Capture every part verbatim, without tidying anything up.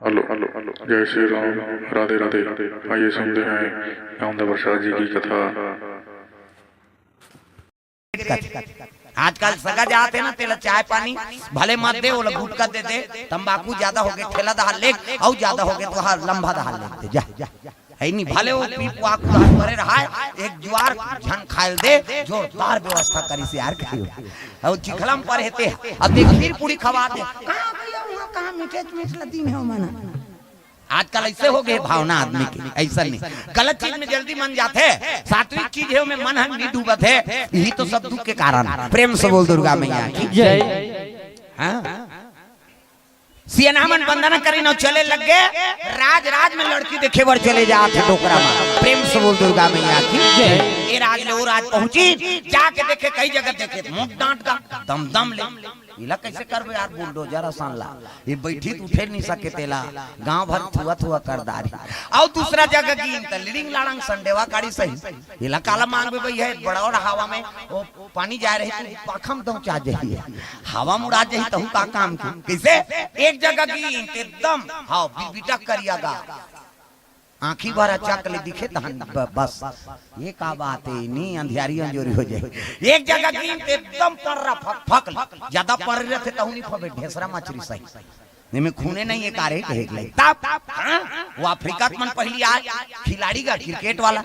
Hello, hello, जय श्री राम, राधे राधे। आइए सुनते हैं रामदेव प्रसाद जी की कथा। आजकल सगा जात हे ना, तेला चाय पानी भले मत दे, ओला गुटखा दे दे, तंबाकू ज्यादा होगे, ठेला दहार ले, अउ ज्यादा होगे तो हर लंबा दहार ले दे, जा। है नी, भले वो पीप वाक उधार परे रहा है, एक जुआर झन खायल दे, जोरदार व्यवस्था करिस यार, कहियो। अउ चिखला म परे हे ते, अब देख खीर पूड़ी खवा दे। कहाँ गया हुआ, कहाँ मीठे मीठ लदीन हे मना। आजकल ऐसे होगे भावना आदमी के, ऐसा नहीं। गलत चीज में जल्दी मन जाथे, सात्विक चीज हे, ओमे मन हर नहीं डूबत हे, यही तो सब दुख के कारण हे। प्रेम से बोल दुर्गा मैया की जय। हाँ? सियान मन वंदना करिन अउ चले लग गे, राज राज में लड़की देखे बर चले जात हे डोकरा मन। प्रेम से बोल दुर्गा मैया की जय। ए राज ले ओ राज पहुंची, जाके देखे, कई जगह देखे, मुंह डांट गा, दम दम ले। इला कैसे करबे यार, बुलडोजर असन ला, ये बैठी त उठे नहीं सके तेला, गांव भर थुआ थुआ कर डारी। अउ दूसरा जगह गिन त लिड़िंग लाड़ंग संडेवा काड़ी सही, इला काला मांगबे भई, हे बड़ा बड़ा हवा में ओ पानी जाए रही, तू पाखम दौचा जही, हवा मुड़ा जही, तहू का काम के। कैसे? एक जगह गिन त एकदम, हाँ, बिबिटक करिया गा, आंखी भर अचक ले दिखे तहन ब-, बस। ये का बात हे, नी अंधियारी अंजोरी हो जाए। एक जगह गिन त एकदम पर्रा फक फक ले, ज्यादा पर्रा रथे तहू नहीं फबे, ढेसरा मछरी सही। एमे खूने नहीं हे, कारे कहे के लई। तब, हाँ, वो अफ्रीका के मन पहली आय, खिलाड़ी गा, क्रिकेट वाला,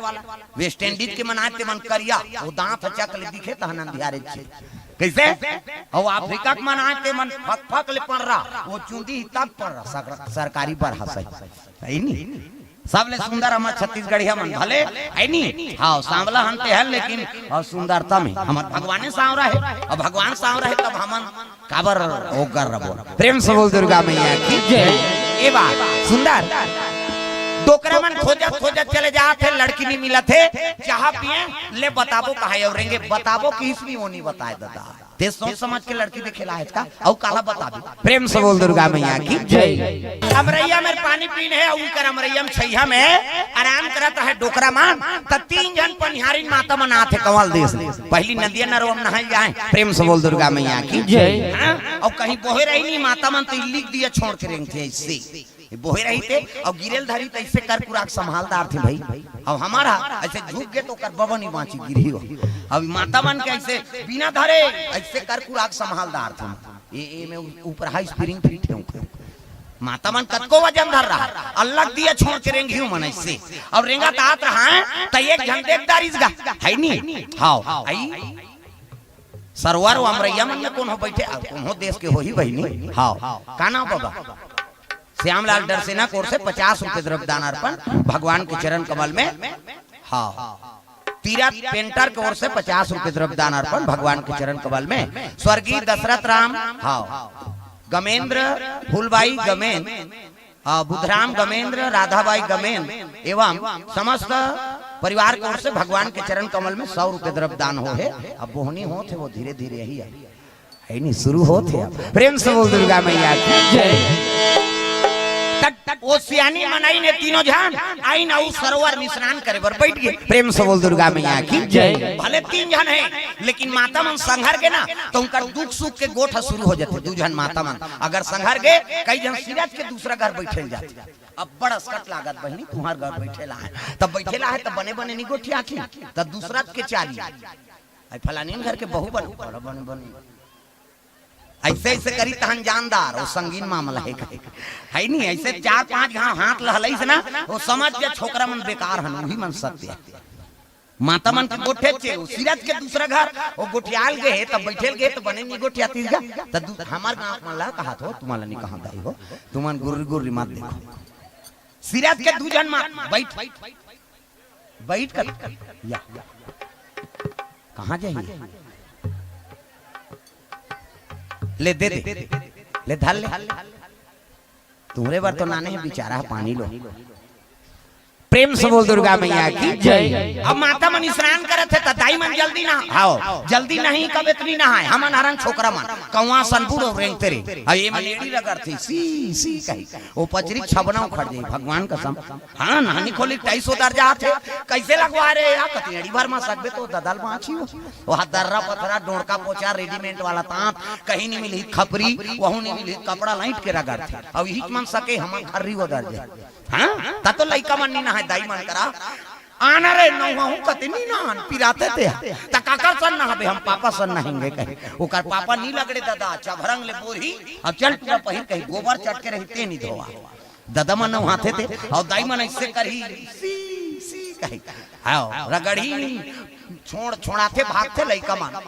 वेस्ट इंडीज के मन आय, ते मन करिया, वो दांत ह चक ले दिखे, तहन अंधियारे छे। कैसे? अउ अफ्रीका के मन आय, ते मन फक फक ले पर्रा, वो चुंदी ही तक पर्रा, सर-, सरकारी बरहा सही। है नी? सबले सुंदर हमर छत्तीसगढ़िया मन, भले, है नी? हाँ, सांवला हन ते हन, लेकिन अउ सुंदरता में हमर भगवाने सांवरा हे, अउ भगवान सांवरा हे, तब हमन काबर ओकर रबो। प्रेम से बोल दुर्गा मैया की जय। ए बात सुंदर। डोकरा मन खोजत खोजत चले जात हे, लड़की नहीं मिलत हे। चाहा पिए ले बताबो कहा हे, अउ रेंगे बताबो कि इसमें वो नहीं बताए दादा। ते सोच समझ के लड़की देखे ला हे का, अउ काला बताबी। प्रेम से बोल दुर्गा मैया की जय। अमरैया में पानी पीन हे, अउ उनकर अमरैया में छइहा में आराम करत हे डोकरा मन। त तीन झन पनिहारिन माता मन आथे कंवल देश ले। पहली नदिया नरवा में नहाय जाए। प्रेम से बोल दुर्गा मैया की जय। हाँ? अउ कहीं बोहे रही नहीं माता मन, तो लिख दिया छोड़ के रेंगथे ऐसे। ये बोहे रही थे, अउ गिरेल धरी तो ऐसे कर कुराक संभाल डारथे भई। अउ हमारा ऐसे झुक गे तो ओकर बबा नहीं बांची, गिरही हो। अउ माता मन के ऐसे बिना धरे ऐसे कर कुराक संभाल डारथे। ये, ये में उ-, ऊपर हाई स्प्रिंग फिट हे उनके। माता मन कतको वजन धर रहा, अलग दिया छोड़ के रेंगी मन ऐसे। अउ रेंगत आत रहा है, त एक झन देख डारिस गा, है नी? हाव, आई। सरवर अमरैया मन में कोनो बैठे, अउ कोनो देश के होही बहिनी। हाव, का नाम बबा? श्यामलाल डरसेना की ओर से पचास रुपए द्रव्य दान अर्पण भगवान के चरण कमल में। हाव, तीरथ पेंटर की ओर से पचास रुपए द्रव्य दान अर्पण भगवान के चरण कमल में। स्वर्गीय दशरथ राम, हाव, गमेंद्र, फूलबाई गमेंद्र, आ, बुधराम गमेंद्र, राधाबाई गमेंद्र एवं समस्त परिवार की ओर से भगवान के चरण कमल में सौ रुपए द्रव्य दान हो हे। अब बोहनी होत हे, वो धीरे धीरे यही है, है नी, शुरू होत हे। अब प्रेम से बोल दुर्गा मैया की जय। तक, तक वो सियानी मनई ने तीनों झन आइन अउ सरोवर में स्नान करे बर बैठ गे। प्रेम से बोल दुर्गा मैया की जय। भले तीन झन हे, लेकिन माता मन संघर गे ना, तो उनकर दुख सुख के गोठ शुरू हो जाथे। दू झन माता मन अगर संघर गे, कई झन सिरज के दूसरा घर बैठे जाथे। अब बड़ असकट लागत बहिनी, तुम्हार घर बैठे ला हे, तब बैठे ला हे, तब बने बने नहीं गोठियाथी, तब दूसरा के चारी। आई फलानी घर के बहू बने, बने, बने, बने। ऐसे ऐसे करी तहन जानदार, वो संगीन मामला हे, है नी? ऐसे चार पांच घाव हाथ लहलई से ना, वो समझ के छोकरा मन बेकार हन, वही मन सत्य हे। माता मन के गोठे चे, वो सिरज के दूसरा घर, वो गोठियाल गे हे, तब बैठेल गे, तो बने नहीं गोठियातीस गा, तो दू-, हमार गांव मन ला कहा थो, तुम्हारा नहीं कहा दाई हो, तुमन गुर्री गुर्री मत देखो। सिरज के दू झन मात, बैठ, बैठ कर, या, कहाँ जाइए? ले दे दे, ले धर ले, तुम्हरे बर तो नाने हे बिचारा, पानी लो। प्रेम से बोल दुर्गा मैया की जय। अब माता मन स्नान करत हे, त दाई मन जल्दी नहा, हाव, जल्दी नहीं, कब इतनी नहाए, हमन हरन छोकरा मन, कौआ सन बूढ़ो रेंगते रहे। अब ये मन एड़ी रगड़थे, सी, सी कही, वो पचरी छबना उखड़ जाई, भगवान कसम। हाँ, नहानी खोली टाई सो दर जात हे, कैसे लगवा रे या, कति एड़ी भर मा सकबे तो ददल बाँची हो। वहाँ दर्रा पथरा, डोड़का पोचा, रेडीमेड वाला तांत, कहीं नहीं मिली खपरी, वहू नहीं मिली कपड़ा, लाइट के रगड़थे। अब यही मन सके, हमन खर्री वो दर जाए। हाँ, त तो लइका मन नी नहाय, दाई मन करा। आना रे, नहुआ हूँ कते नी नहान, पिराथे ते। त काकर सन नहाबे, हम पापा सन नहाएंगे कहे। ओकर पापा नी लगड़े दादा, चभरंग ले बोरी, अब चल टूरा पहिर कही, गोबर चटके रही ते नी धोवा। दादा मन नहुआथे ते, अउ दाई मन ऐसे करही, सी, सी कही। आओ, रगड़ही, छोड़, छोड़ाथे, भागथे लइका मन।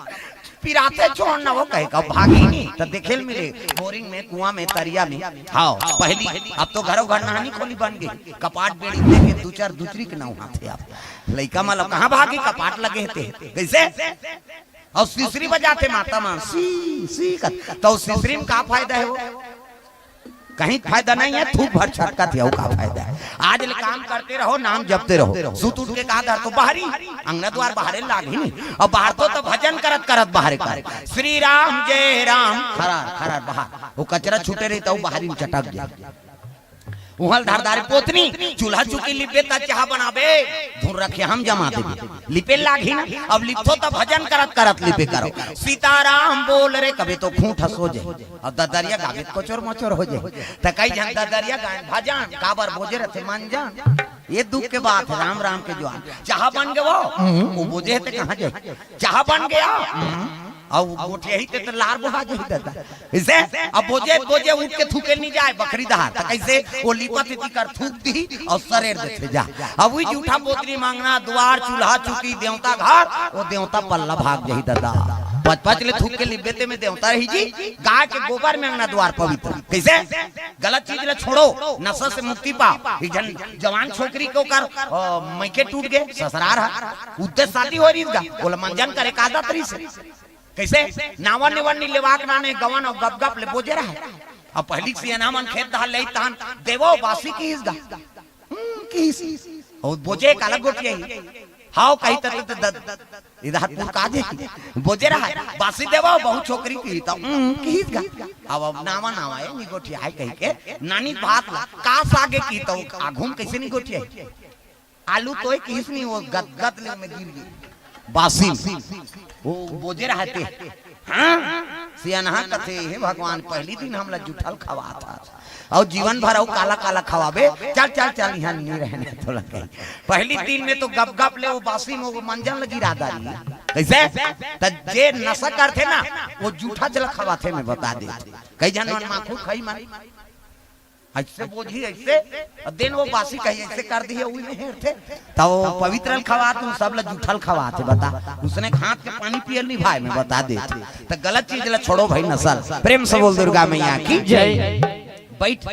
पिराथे छोड़ न वो कहे का भागी नी, त देखे ल मिले, बोरिंग में, कुआं में, तरिया में। हाव, पहली, अब तो घरो घर नहानी खोली बन गई, कपाट बेड़ी दे के दू चार दूसरी के नहुआथे अब। लइका मन लो कहाँ भागी, कपाट लगे हे ते। कैसे? अउ सिसरी बजाथे माता मन, सी, सी कर। त सिसरी में का फायदा हे वो? कहीं फायदा नहीं हे, थूक भर छटकत हे, अउ का फायदा हे? आज ले काम करते रहो, नाम जपते रहो। सुत उठ के कहा धर तो बाहरी, अंगना द्वार बाहरे लागही नी। अउ बाहर तो, तो भजन करत करत बाहरे कर। श्री राम जय राम, खरार, खरार बाहर। वो कचरा छूटे रही त बाहरी में चटक जाए। उहल धारदार पोतनी, चूल्हा चुकी लिपे त चाह बनाबे, धुन रखे हम जमा देबे। लिपे लागही ना, अब लिपथो त भजन करत करत लिपे करो। सीताराम बोल रे, कबे तो खूंट हंसो जाए। अब ददरिया गाबे त कोचर मोचर हो जाए। त कई झन ददरिया गायन भजन, काबर बोजे रथे मन जान। ये दुख के बात हे, राम राम के ज्वार। चाह बन गए वो, हम्म, वो बोजे हे ते कहाँ जाए? चाह बन गया, हम्म, अउ गोठियाही ते त लार बोहा जाही दादा। इसे अब बोजे, बोजे उठ के थूके नी जाए बखरी दहार। त कैसे? वो लिपत इति कर थूक दी अउ सरेर देथे जा। अब वही जूठा पोतरी म अंगना द्वार चूल्हा चुकी देवता घर, वो देवता पल्ला भाग जाही दादा। पच पच ले थूक के लिपबे ते में देवता रही जी, गाय के गोबर में अंगना द्वार पवित्र। कैसे? गलत चीज ला छोड़ो, नशा से मुक्ति पाओ। एक झन जवान छोकरी के ओकर, अ, मइके टूट गए, ससुरार ह, उद्देश्य शादी हो रही गा, ओला मंजन करे का आदत रही से। कैसे? नावा नेवन नी लेवाक नाने गवन अउ गप गप ले बोजे रहे। अब पहली से एना मन खेत धान ले तहन देवो बासी किहिस गा। हम्म, किहिस। अउ बोजे काला गोठियाही। हाव कही त, त, त, त, इधर पुरका दे। बोजे रहा, बासी देवो, बहुत छोकरी की, त, हम्म, किहिस गा। अब, अब नावा, नावा, ए, नी गोठियाही कही के, नानी बात ला, का सागे की, त आघू म कैसे नी गोठियाही? आलू तोय किहिस नी, वो गदगद ले में गिर गई। बासी। वो बोजे रहा ते। हाँ? सियनहा कथे, "हे भगवान, पहली दिन हमला जुठल खवात हस। अउ जीवन भर अउ काला काला खवाबे। चल, चल, चल, इहाँ नी रहने तोला कही।" पहली दिन में तो गप गप ले वो बासी में वो मंजन लगी राधा जी। कैसे? त जे नशा करथे ना, वो जूठा चला खवाथे में बता दे। कई झन मन माखू खाई मन। ऐसे बोझी, ऐसे, अउ दिन वो बासी कही, ऐसे कर दी है, उही में हेरथे। त वो पवित्र ल खवात, उ सब ल जूठल खवात हे, बता। उसने हाथ के पानी पियल नहीं भाई, में बता दे। त गलत चीज ल छोड़ो भाई, नसल। प्रेम से बोल दुर्गा मैया की जय। बैठ,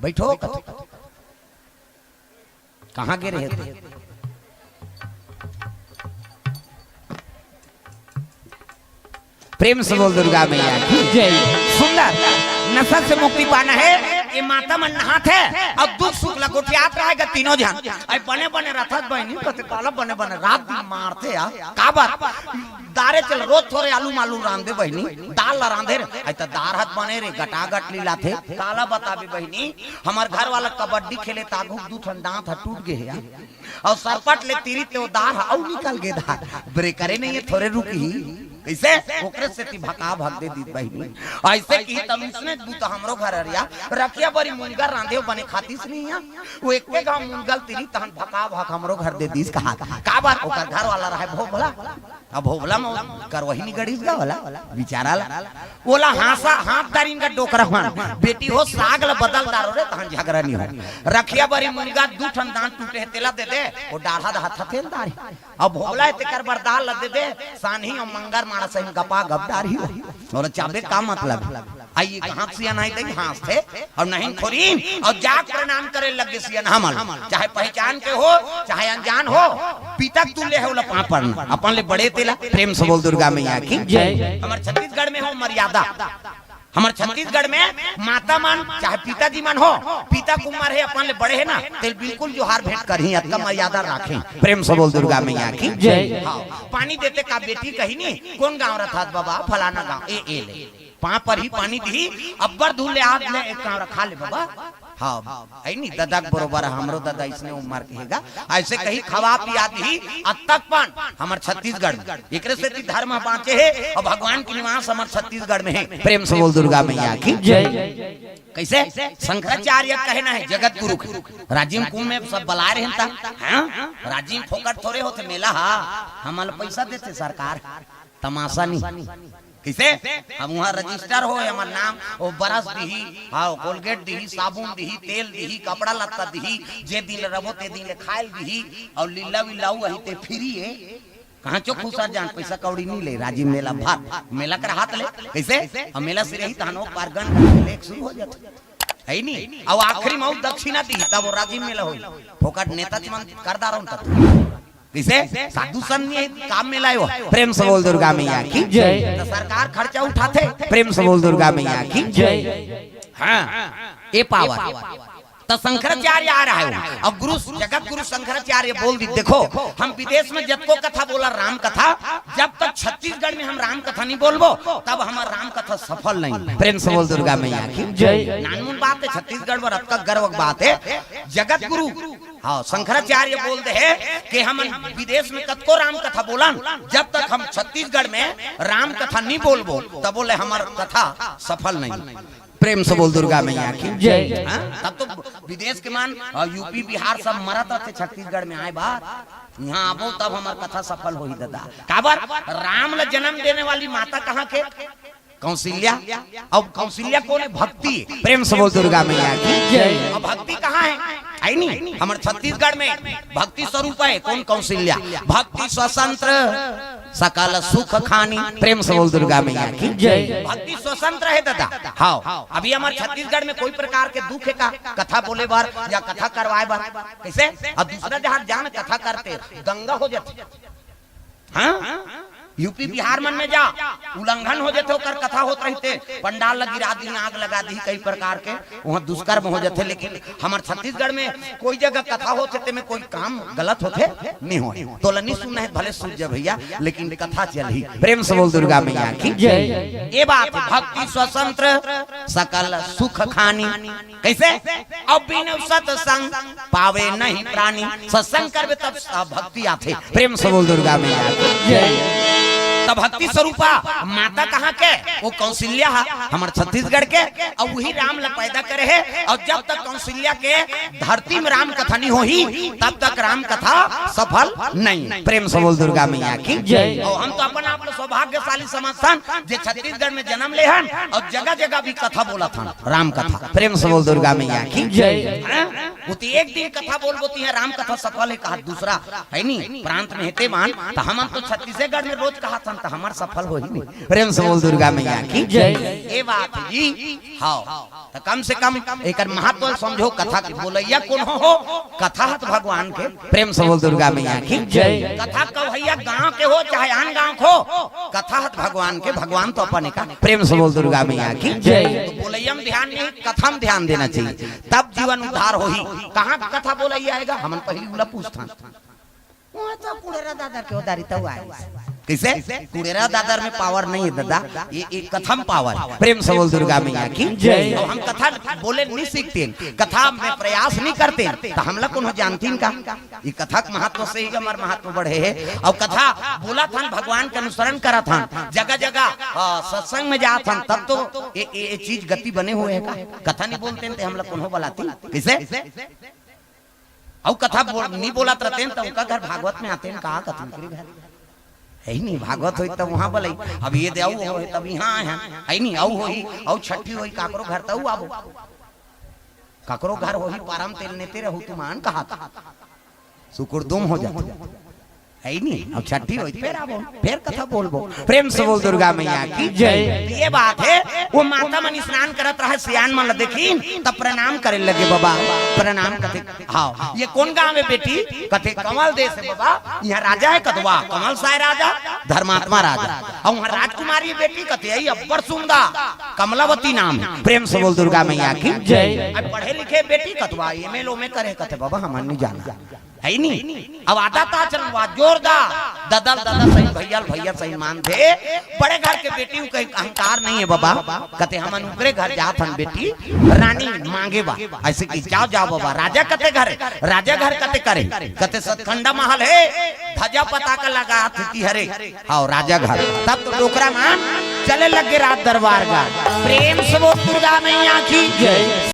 बैठो। कहाँ गे रहे थे? प्रेम से बोल दुर्गा मैया की जय। सुंदर, नशा से मुक्ति पाना हे, ये माता मन नहात हे अउ दुख सुख ल गोठियात रहेगा तीनों झन। अइ बने बने रथत बहिनी, कते काला बने बने रात दिन मारथे यार। काबर? दारे चल, रोज थोरे आलू मालू रांधे बहिनी, दाल ला रांधे रे, अइ त दार हत बने रे, गटागट लीलाथे। काला बताबे बहिनी, हमर घर वाला कबड्डी खेले त आघू दू ठन दांत ह टूट गे हे यार। अउ सरपट ले तीरी ते ओ दार ह अउ निकल गे दार। ब्रेकरे नहीं हे, थोरे रुकही। कैसे? ओकरे सेती भका भक दे दीस बहिनी। ऐसे की तब उसने बूता हमरो घर अरिया। रखिया बरी मुनगा रांधे बने खातिस नहीं हे। वो एके घाव मुनगा ल तीरी तहन भका भक हमरो घर दे दीस कहा। काबर? ओकर घर वाला रहे भोभला। अब भोभला में करवही नहीं गड़ीस गा वाला। बिचारा ला। ओला हाँसा, हाथ डारिन का डोकरा मन। बेटी हो, साग ल बदल डारो रे, तहन झगड़ा नहीं हो। रखिया बरी मुनगा दू ठन दांत टूटे हे, तेला दे दे, वो डाढ़ा द हाथ तेल डारी। अब भोला हे, तेकर बर दाल ल दे दे, सानही अउ मंगर माड़ा सही गपा गप डारी हो। ओला चाबे का मतलब? अइ कहाँ सियनहा दई हाँसथे, अउ नहीं खोरी, अउ जाके प्रणाम करे लग गे सियनहा मन। चाहे पहचान के हो, चाहे अनजान हो, पिता के तुल्य हे, ओला पाँव पड़ना। अपन ले बड़े तेला, प्रेम से बोल दुर्गा मैया की जय। हमर छत्तीसगढ़ में हो मर्यादा। हमर छत्तीसगढ़ में माता मन चाहे पिताजी मन हो, पिता कुमार हे, अपन ले बड़े हे ना, तेल बिल्कुल जोहार भेंट करही, अतका मर्यादा राखे। प्रेम से बोल दुर्गा मैया की। जय। हाँ, पानी देते का बेटी कही नी, कोन गांव रथात बाबा? फलाना गांव। ए, ए ले, पांव पर ही पानी दिही, अब्बर धूल ले, आज ले एक गांव रखा ले बाबा। हाँ, है नी, ददा के बरोबर, हमरो ददा इसने उम्र के हेगा। ऐसे कहीं खवा पिया दी अतक पन हमर छत्तीसगढ़ में। एकरे सेती धर्म बांचे हे और भगवान के निवास हमर छत्तीसगढ़ में हे। प्रेम से बोल दुर्गा मैया की। जय। कैसे? शंकराचार्य कहना है जगत गुरु के। राजिम कुंभ में सब बला रहे हैं ता, हाँ? राजिम फोकट थोड़े होते मेला हा, हमल पैसा देते सरकार, तमाशा नहीं। कैसे? हम वहाँ रजिस्टर हो, हमर नाम, वो ब्रश दिही, हाँ, कोलगेट दिही, साबुन दिही, तेल दिही, कपड़ा लत्ता दिही, जे दिन ले रबो ते दिन ले खायल दिही, और लीला विलाऊ अही ते फ्री है। कहाँ चो खुसर जान, पैसा कौड़ी नहीं ले, राजिम मेला भात, मेला कर हाथ ले, कैसे? और मेला से रही तहनो पारगन लेक शुरू हो जाता। है नी? और आखिरी में दक्षिणा दी, तब वो राजिम मेला होई। फोकट नेता मन करदा रहन तब। कैसे? साधु संत नहीं काम में लायो। प्रेम से बोल दुर्गा मैया की। जय। तो सरकार खर्चा उठाते। प्रेम से बोल दुर्गा मैया की। जय। हाँ, ये पावर। तो शंकराचार्य आ रहा है और गुरु, जगत गुरु शंकराचार्य बोल दी, देखो, हम विदेश में जतको कथा बोला राम कथा, जब तक छत्तीसगढ़ में हम राम कथा नहीं बोलबो, तब हमार राम कथा सफल नहीं। प्रेम से बोल दुर्गा मैया की। जय। नानमुन बात है, छत्तीसगढ़ में रतका गर्व की बात है। जगत गुरु, हाँ, शंकराचार्य बोल दे है कि हम विदेश में कतको राम कथा बोलन, जब तक हम छत्तीसगढ़ में राम कथा नहीं बोलबो, तब बोले हमार कथा सफल नहीं। प्रेम से बोल दुर्गा मैया की। जय। हाँ? तब तो विदेश के मान, अ, यूपी बिहार सब मरत रहते, छत्तीसगढ़ में आए बार, यहाँ आबो तब हमार कथा सफल होही दादा। काबर? राम ला जन्म देने वाली माता कहाँ के? कौशल्या। अब कौशल्या कौन है? भक्ति। प्रेम से बोल दुर्गा मैया की। जय। अब भक्ति कहाँ है? है नहीं, हमर छत्तीसगढ़ में भक्ति स्वरूप है। कौन? कौशल्या। भक्ति स्वतंत्र सकल सुख खानी। प्रेम से बोल दुर्गा मैया की। जय। भक्ति स्वतंत्र है दादा। हाँ, अभी हमर छत्तीसगढ़ में कोई प्रकार के दुख है का कथा बोले बर या कथा करवाए बर? कैसे? अब दूसरा जहाँ जान कथा करते, दंगा हो जाते। हाँ, यूपी बिहार मन में जा, उल्लंघन हो जाते, ओकर कथा होत रहते, पंडाल ला गिरा दी, आग लगा दी, कई प्रकार के वहाँ दुष्कर्म हो जाते। लेकिन हमर छत्तीसगढ़ में कोई जगह कथा होत हे, तेमे कोई काम गलत होत हे, नहीं हो। तोला नहीं सुनना है, भले सुन जा भैया, लेकिन कथा चलही। प्रेम से बोल दुर्गा मैया की। जय। ये बात भक्ति स्वतंत्र सकल सुख खानी। कैसे? अब बिनु सत्संग पावे नहीं प्राणी। सत्संग करबे तब भक्ति आथे। प्रेम से बोल दुर्गा मैया की। जय। तब भक्ति स्वरूपा माता कहाँ के? वो कौशल्या हा, हमर छत्तीसगढ़ के, और वही राम ला पैदा करे है। और जब तक कौशल्या के धरती में राम कथा नहीं होही, तब तक राम कथा सफल नहीं। प्रेम से बोल दुर्गा मैया की। जय। और हम तो अपन आप ला सौभाग्यशाली समझथन, जे छत्तीसगढ़ में जन्म ले हन और जगह जगह भी कथा बोलत हन, राम कथा। प्रेम से बोल दुर्गा मैया की। जय। हाँ? वो तो एक दिन कथा बोलबो तो यहाँ राम कथा सफल है कहा, दूसरा है नहीं प्रांत में हेते मान, तो हमन तो छत्तीसगढ़ में रोज कहा थन, तो हमार सफल हो ही नहीं। प्रेम से बोल दुर्गा मैया की। जय। ये बात है जी। हाँ, तो कम से कम एकर महत्व समझो, कथा के बोलैया कौन हो, हो? कथा हत भगवान के। प्रेम से बोल दुर्गा मैया की। जय। कथा कवैया गांव के हो चाहे आन गांव के हो, कथा हत भगवान के, भगवान तो अपन का। प्रेम से बोल दुर्गा मैया की। जय। तो बोलैया में ध्यान नहीं, कथा में ध्यान देना चाहिए, तब जीवन उद्धार होही। कहाँ कथा बोलैया आएगा, हमन पहली उला पूछथन। वो तो कुड़ेरा दादर के उधारी तो आए। कैसे? कुड़ेरा दादर में पावर नहीं है दादा, ये एक कथा में पावर। प्रेम से बोल दुर्गा मैया की। जय। और हम कथा बोले नहीं सीखते, कथा में प्रयास नहीं करते, तो हमला कौन जानतीन का? ये कथा के महत्व से ही हमार महत्व बढ़े है। और कथा बोला थन, भगवान के अनुसरण करा थन, जगह जगह, हाँ, सत्संग में जा थन, तब तो ये, ये, ये चीज गति बने हुए है का? कथा नहीं बोलते हैं तो हमला कौन बलाती? कैसे? अउ कथा बोल, नहीं बोलत रहते हैं तो उनका घर भागवत में आते हैं, कहा कथा उनके घर है ही नहीं, भागवत होई तब वहां बोले, अब ये दे अउ होई तब यहाँ आए हैं, है नहीं, अउ होई, अउ छठी होई, काकरो घर तऊ आबो, काकरो घर होई, पारम तेल नेते रहू, तुम आन कहा था, सुकुरदुम हो जाते। है ही नहीं। अब छठी होई, फेर आबो, फेर कथा बोलबो। प्रेम से बोल दुर्गा मैया की जय। ये बात है, वो माता मन स्नान करत रहे, सियान मन ल देखिन, तब प्रणाम करे लगे, "बाबा, प्रणाम।" कथे, "हाँ।" "ये कौन गांव है बेटी?" कथे, "कमल देश है बाबा, यहाँ राजा है कदवा, कमल साय राजा, धर्मात्मा राजा, और वहाँ राजकुमारी है बेटी।" कथे, "यही अब्बड़ सुंदर, कमलावती नाम है।" प्रेम से बोल दुर्गा मैया की जय। "अब पढ़े लिखे बेटी?" कदवा एमए लोमे करे। कथे, "बाबा, हमन नहीं जाना।" है ही नहीं। अब आदत आचरण हुआ जोरदार, ददल ददल सही, भैया भैया सही मान थे। बड़े घर के बेटी के अहंकार नहीं है बाबा। कथे, "हमन उकरे घर जात हन बेटी, रानी मांगे बा।" ऐसे कि, "जाओ जाओ बाबा, राजा कते घर है?" "राजा घर कते करे?" कथे, "सतखंडा महल है, ध्वजा पताका लगा थी हरे।" "हाँ, राजा घर।" तब तो डोकरा मन चले लगे राज दरबार का। प्रेम से बोल दुर्गा मैया की जय।